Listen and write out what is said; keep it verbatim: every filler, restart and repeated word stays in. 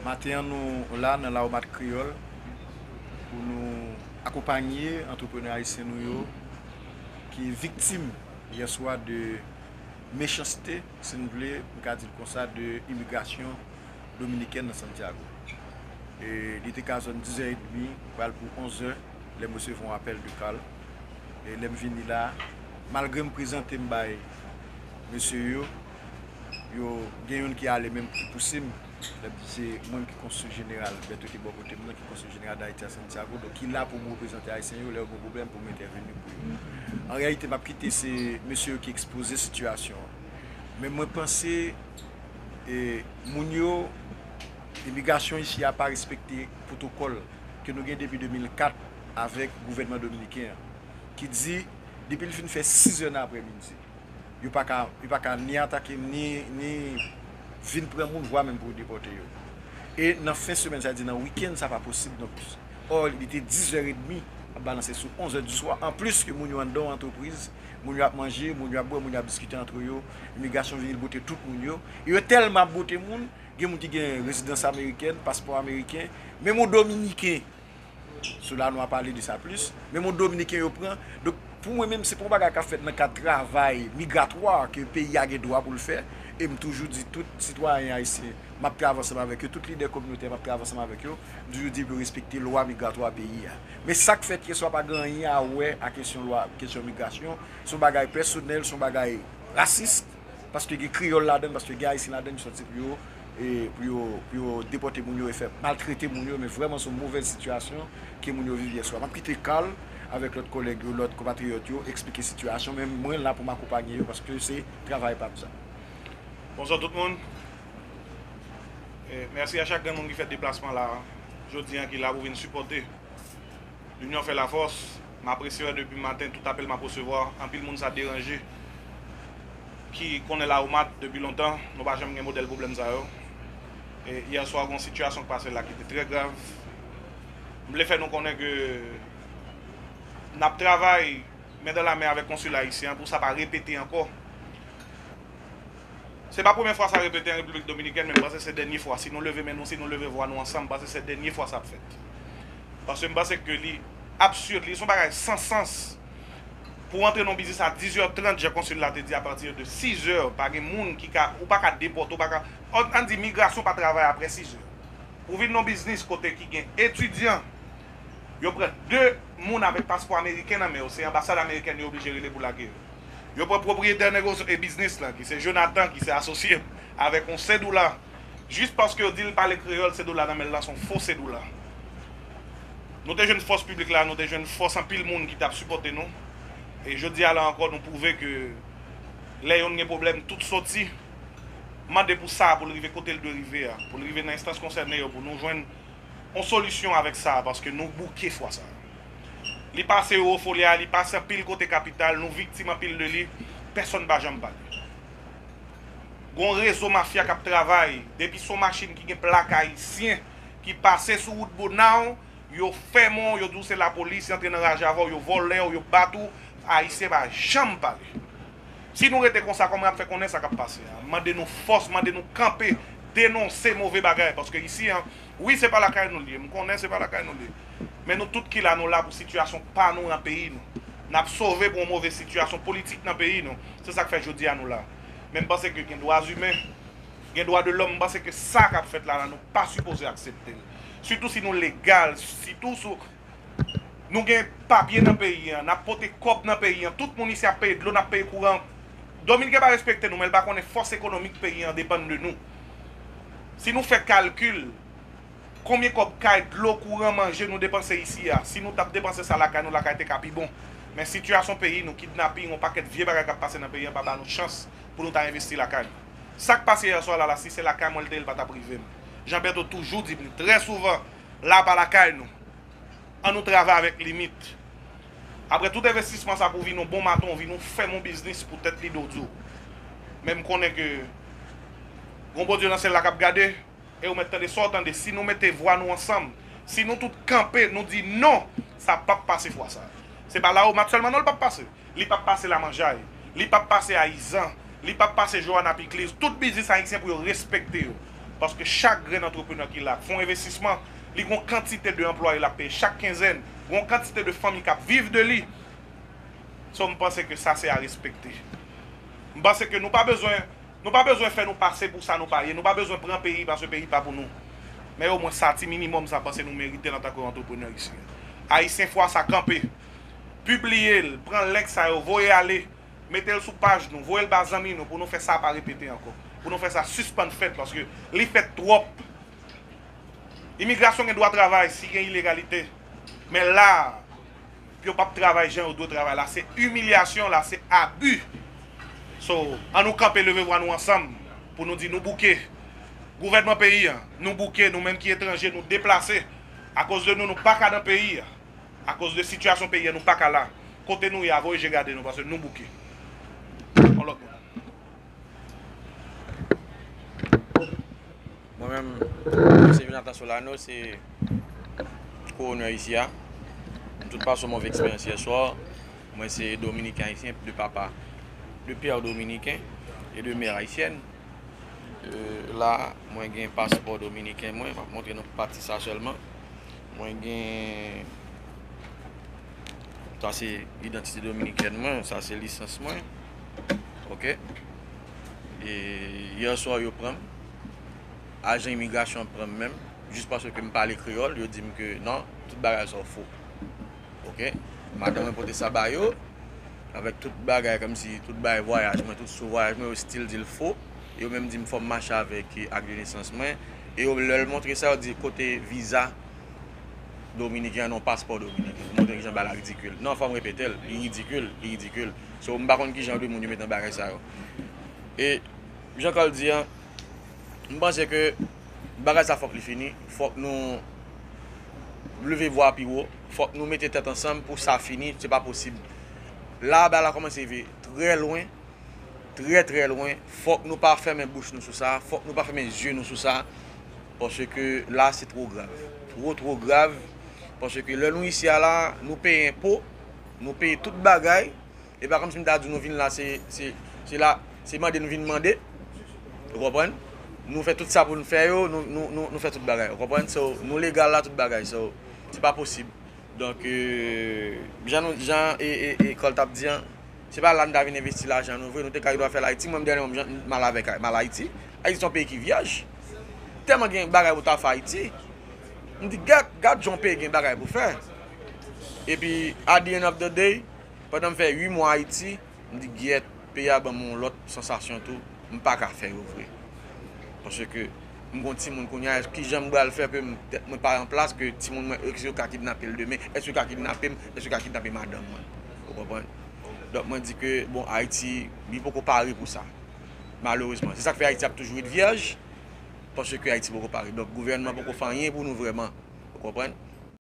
Maten an, nou la nan Lawomat Kreyòl pou nou akonpanye antreprenè ayisyen nou yo ki viktim yèswa de mechanste, si n vle, m ka di l konsa, de imigrasyon dominikèn nan Santiago. E li te ka zòn dizè edmi, pral pou onzè, lè m resevwa yon apèl de Carl. E lè m vini la, malgre m prezante m bay mesye yo, yo gen youn ki ale menm ki pouse m. Lè m di se mwen ki konsul jeneral, Bertho te bò kote m nan, ki konsul jeneral Dayiti a Santiago, donk ki la pou m reprezante Ayisyen yo lè yo gen pwoblèm pou m entèveni pou yo. An reyalite, m ap kite se mesye yo ki ekspoze sitiyasyon an. Men mwen panse e, moun yo, imigrasyon isi a pa respekte pwotokòl ke nou gen depi de mil kat avèk gouvènman dominiken an, ki di depi l fin fè sizè nan aprèmidi, yo pa ka, yo pa ka ni atake m, ni, ni vin pran moun, vwa menm pou yo depòte yo. E nan fen semèn, sa di nan wikenn, sa pa posib. Donk, ò, li te dizè edmi ap balanse sou onzè di swa. Anplis ke moun yo anndan yon antrepriz, moun yo ap manje, moun yo ap bwè, moun yo ap diskite antre yo. Imigrasyon vini, l bote tout moun yo. E yo tèlman ap bote moun, gen moun ki gen rezidans amerikèn, paspò ameriken, menm yon dominiken. Sou la, nou a pale de sa plis. Menm yon dominiken yo pran. Donk, pou mwen menm, se pa yon bagay k ap fèt nan kad travay migratwa ke peyi a gen dwa pou l fè. E m toujou di tout sitwayen ayisyen, m ap travay ansanm avèk yo, tout lidè kominote m ap travay ansanm avèk yo, m toujou di pou yo respekte lwa migratwa peyi a. Men sa k fèt yèswa pa gen anyen a wè a kesyon lwa, kesyon migrasyon. Se yon bagay pèsonèl, se yon bagay rasis, paske gen kreyòl ladan l, paske gen ayisyen ladan l, yo sòti pou yo, e, pou yo, pou yo depòte moun yo e fè maltrete moun yo, men vrèman se yon movèz sitiyasyon ke moun yo viv yèswa. M ap kite Carl avèk lòt kòlèg yo, lòt konpatriyòt yo, eksplike sitiyasyon, men mwen la pou m akonpanye yo, paske se travay pa m sa. Bonswa tout moun. E, mèsi a chak grenn moun ki fè deplasman la, jodi a, ki la pou vin sipòte. Linyon fè lafòs. M apresye wè depi maten, tout apèl m ap resevwa, anpil moun sa deranje, ki konnen Lawomat depi lontan, nou pa janm gen modèl pwoblèm sa yo. E yè swa, gen yon sitiyasyon k pase la ki te trè grav. M vle fè nou konnen ke n ap travay men dan la men avèk konsila ayisyen an pou sa pa repete ankò. Se pa premye fwa sa repete an Repiblik Dominikèn, men m panse se dènye fwa. Si nou leve men nou, si nou leve vwa nou ansanm, m panse se dènye fwa sa ap fèt. Paske m panse ke li absid, li se yon bagay san sans. Pou w antre nan yon biznis a diz è trant, jan konsil la te di, apati de siz è, pa gen moun ki ka, ou pa ka depòte, ou pa ka, ann, ann di migrasyon pa travay apre siz è. Pou vin nan yon biznis kote ki gen etidyan, yo pran de moun avèk paspò ameriken nan men yo, se anbasad amerikèn yo oblije rele pou lage yo. Yo pran pwopriyetè negosy-, e biznis lan, ki se Jonathan, ki se asosye m, avèk yon sèdoula, jis paske yo di l pale kreyòl, sèdoula nan men l lan se yon fo sèdoula. Nou te jwenn fòs piblik la, nou te jwenn fòs anpil moun ki t ap sipòte nou. E jodi a la ankò, nou pwouve ke lè youn gen pwoblèm, tout soti mande pou sa a, pou l rive kote l dwe rive a, pou l rive nan enstans konsène yo, pou nou jwenn yon solisyon avèk sa a, paske nou bouke fwa sa a. Li pase Ewofolya, li pase anpil kote kapital, nou viktim anpil de li, pèsonn pa janm pale. Gon rezo mafya k ap travay, depi se yon machin ki gen plak ayisyen ki pase sou wout Bonao, yo fèmen w, yo di w se lapolis, yo antre nan raj avè w, yo vòlè w, yo bat ou, ayisyen pa janm pale. Si nou rete konsa, kòman y ap fè konnen sa k ap pase a? Mande nou fòs, mande nou kanpe, denonse move bagay, paske isi a, wi, se pa lakay nou l ye, m konnen se pa lakay nou l ye. Men nou tout ki la, nou la pou sitiyasyon pa nou nan peyi nou. N ap sove pou yon move sitiyasyon politik nan peyi nou. Se sa k fè jodi a nou la. Men m panse ke gen dwa imen, gen dwa de lòm, m panse ke sa k ap fèt la, la, nou pa sipoze aksepte l. Sitou si nou legal, sitou si nou gen papye nan peyi an, n ap pote kòb nan peyi an, tout moun isi ap peye dlo, n ap peye kouran. Dominiken pa respekte nou, men l pa konnen fòs ekonomik peyi an depann de nou. Si nou fè kalkil, konbyen kòb kay, dlo, kouran, manje nou depanse isi a? Si nou t ap depanse sa lakay nou, lakay te ka pi bon. Men sitiyasyon peyi nou, kidnaping, yon pakèt vye bagay k ap pase nan peyi an pa ba nou chans pou nou ta envesti lakay nou. Sa k pase yè swa la, la, si se lakay mwen l te ye, l pa t ap rive m. Jan Bertho toujou di m li trè souvan, la pa lakay nou. Ann nou travay avèk limit. Apre tout envestisman sa pou vin yon bon maton, vin yon fèm, yon biznis pou tèt li do di w. Men m konnen ke gon Bondye nan syèl la k ap gade, e ou mèt tande sa w tande. Si nou mete vwa nou ansanm, si nou tout kanpe, nou di non, sa p ap pase fwa sa. Se pa Lawomat sèlman non l p ap pase. Li p ap pase Lamanjay. Li p ap pase Ayizan. Li p ap pase Johanna Picliz. Tout biznis ayisyen pou yo respekte yo. Paske chak grenn antreprenè ki la, k fè yon envestisman, li gen yon kantite de anplwaye l ap peye chak kenzèn, gen yon kantite de fanmi k ap viv de li. So, m panse ke sa se a respekte. M panse ke nou pa bezwen, nou pa bezwen fè nou pase pou sa nou pa ye. Nou pa bezwen pran peyi paske peyi pa pou nou. Men omwen sa, ti minimòm sa, m panse nou merite l antanke yon antreprenè isi. Ayisyen fwa sa kanpe. Pibliye l, pran link sa yo, voye ale, mete l sou paj nou, voye l ba zanmi nou pou nou fè sa pa repete ankò. Pou nou fè sa sispann fèt paske li fèt twòp. Imigrasyon gen dwa travay si gen ilegalite. Men la, yo p ap travay jan yo dwe travay la. Se imilyasyon, la, se abi. So, an nou kanpe, leve vwa nou ansanm pou nou di nou bouke. Gouvènman peyi a, nou bouke, nou menm ki etranje, nou deplase. Akoz de nou, nou pa ka nan peyi a. Akoz de sitiyasyon peyi a, nou pa ka la. Kote nou ye a, voye je gade nou, paske nou bouke. Yon lòt moun. Mwen menm, mwen se Jonathan Solano, se kowonè isi a. M tout pase yon move eksperyans yè swa. Mwen se dominiken ayisyen de papa, de pè dominiken e de mè ayisyèn. Euh, la, mwen gen paspò dominiken mwen, m ap montre nou pati sa sèlman. Mwen gen, sa se idantite dominikèn mwen, sa se lisans mwen. Oke. E yè swa yo pran m. Ajan imigrasyon an pran m menm, jis paske m pale kreyòl, yo di m ke non, tout bagay sa yo fo. Oke. Madanm mwen pote sa ba yo, avèk tout bagay, kòmsi tout bagay vwayaj mwen, tout sou vwayaj mwen, yo still di l fo. Yo menm di m fò m mache avèk ak de nesans mwen. E yo, lè l montre sa, yo di kote viza dominiken an, non, paspò dominiken. Yo montre kijan bagay la ridikil. Non, fò m repete l, li ridikil, li ridikil. So, m pa konn kijan de moun yo met nan bagay sa yo. E, jan Carl di an, m panse ke bagay sa fòk li fini. Fòk nou leve vwa pi wo. Fòk nou mete tèt ansanm pou sa fini. Se pa posib. La, bagay la kòmanse rive trè lwen. Trè, trè lwen. Fòk nou pa fèmen bouch nou sou sa. Fòk nou pa fèmen zye nou sou sa. Paske la, se two grav. Two, two grav. Paske lè nou isi a la, nou peye enpo, nou peye tout bagay. E pa kòmsi m ta di w nou vin la, se, se, se la, se mande nou vin mande. Ou konprann? Nou fè tout sa pou n fè yo, nou, nou, nou, nou fè tout bagay. Ou konprann? So, nou legal la, tout bagay. So, se pa posib. Donk, euh, jan nou, jan e, e, e Carl t ap di an, se pa la n ta vin envesti lajan nou vre, nou te ka dwa fè l Ayiti. Mwen, m dènye mwen, m al avèk, m al Ayiti. Ayiti se yon peyi ki vyèj. Tèlman gen bagay pou ta fè Ayiti. M di, gad, gad jan yon peyi gen bagay pou fè. Epi, at the end of the day, pandan m fè uit mwa Ayiti, m di, gyèt, peyi a ban m yon lòt sansasyon tou, m pa ka fè yo vre. Paske m gon timoun kounye a, kijan m pral fè ke m, tèt mwen pa an plas, ke timoun mwen, èske yo ka kidnape l demen? Èske yo ka kidnape m? Èske yo ka kidnape madanm mwen? Ou konprann? Donk, mwen di ke, bon, Ayiti, li poko pare pou sa. Malerezman. Se sa k fè Ayiti ap toujou ret vyèj, paske Ayiti poko pare. Donk, gouvènman poko fè anyen pou nou vrèman. Ou konprann?